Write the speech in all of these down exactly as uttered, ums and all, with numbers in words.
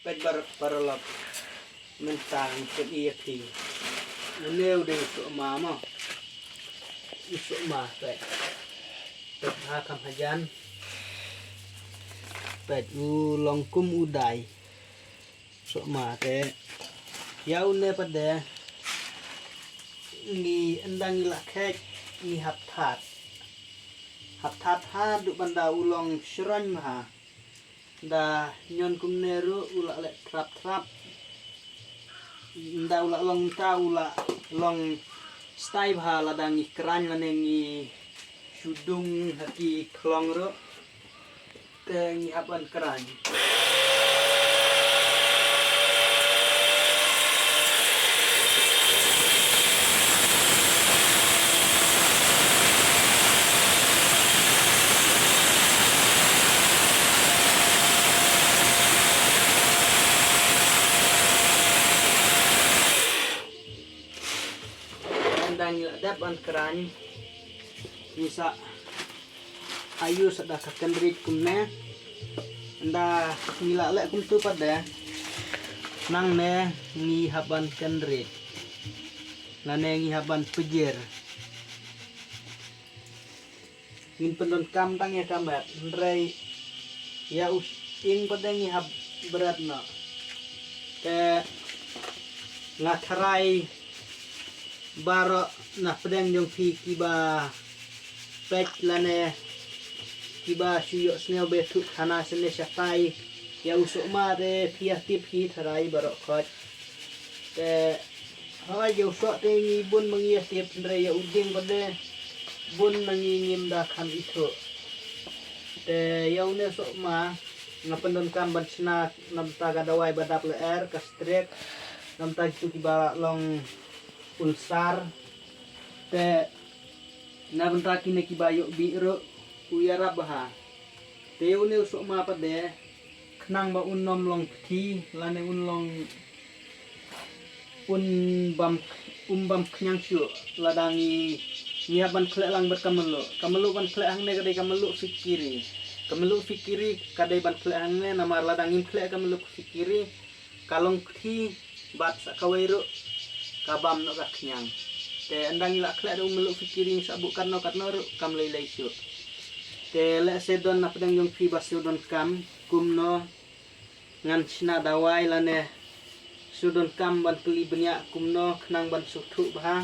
Peit bar paralok. Mynta ngan pyni ïa phi. Une u dei u sohma mo. U sohma peit. Peit ha kham hajan. Peit u long kum u dai. Sohma te. Ïa une pat de. Ngi ynda ngi la khet ngi hap that. Hap that haduh ban da u long shrong ha. Nda ñion kumne ruh u la leh trap trap. Nda u la long ta u la long style bha lada ngi kren lane ngi shu dung ha ki khlong ruh. Te ngi hap ban kren. Ynda ngi la dep ban kren, ngi sa ayu sa da ka kynrit kumne. Ynda ngi la leh kumtu pat de. Nangne ngi hap ban kynrit. Lane ngi hap ban pynjir. Ngin pyndonkam tang ïa ka met. Hynrei ïa u ing pat de ngi hap bret noh. Te nga tharai baroh na pdeng jong phi kiba peit lane kiba shu ïohsngew beit thuh khana sene shatai ïa u sohma te phi ïa tip hi tharai baroh khoit. Te hoi ïa u soh te ngi bun ma ngi ïa tip hynrei ïa u ding pat de bun ma ngi ngim da kham ithuh. Te ïa une u sohma nga pyndonkam ban shna namta ka dawai ba dap lyer ka strek namta kitu kiba long ulsar. Te na bynta kine kiba ïoh bih ruh u ïarap bha. Te ïa une u sohma pat de khnang ba un ym long kti lane un long un bam um bam khñiang shuh lada ngi ngi hap ban khleh lang bad ka mluh. Ka mluh ban khleh hangne ka dei ka mluh fikiri. Ka mluh fikiri ka dei ban khleh hangne namar lada ngim khleh ka mluh fikiri ka long kti bad sa kawei ruh ka bam noh ka khñiang. Te ynda ngi la khleh da u mluh fikiri ngi sa buh katno katno ruh kam lei lei shuh. Te lehse don na pdeng jong phi ba shu donkam kumno ngan shna dawai lane shu donkam ban kylli bniah kumno khnang ban sngewthuh bha.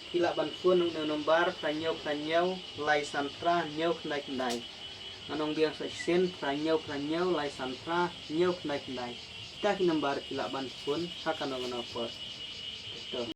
Phi lah ban phone na une u nombar phra hynñiew phra hynñiew lai san phra hynñiew khyndai khyndai. Ngan ong biang sa shisien phra hynñiew phra hynñiew lai san phra hynñiew khyndai khyndai. Kita ki nombar phi lah ban phone ha kano kano por. To.